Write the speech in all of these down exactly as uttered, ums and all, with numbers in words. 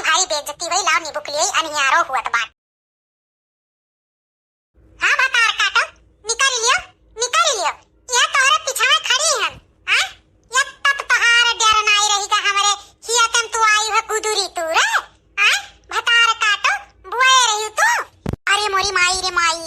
भारी बेइज्जती भई, लाओ नींबू के लिए अनियारो हुआ त बात। हाँ भतार काटो, निकल लियो, निकल लियो। यह तोहरे पिछवा खड़ी हन, हाँ? यत्ता तो तोहार डर नाई रही गा हमरे, हिया तन तू आई है गुदुरी तू रे, हाँ? भतार काटो, बुए रही तू। अरे मोरी माई रे माई,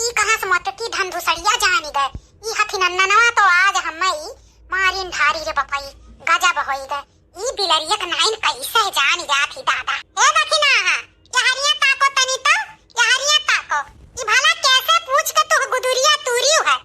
ई कहाँ से मोटकी धन धुसड़िया जानी गए? ई हथिनन्ननवा तो आज हम्मे ई मारिन ढारी रे बपई, गजब होई गए। ई बिलरिया के नाइन कैसे जानी जात ही दादा। ए दखिना, हाँ, यहरिया ताको तनी तो, यहरिया ताको। ई भला कैसे पूछ के तू गुदुरिया तूरी है?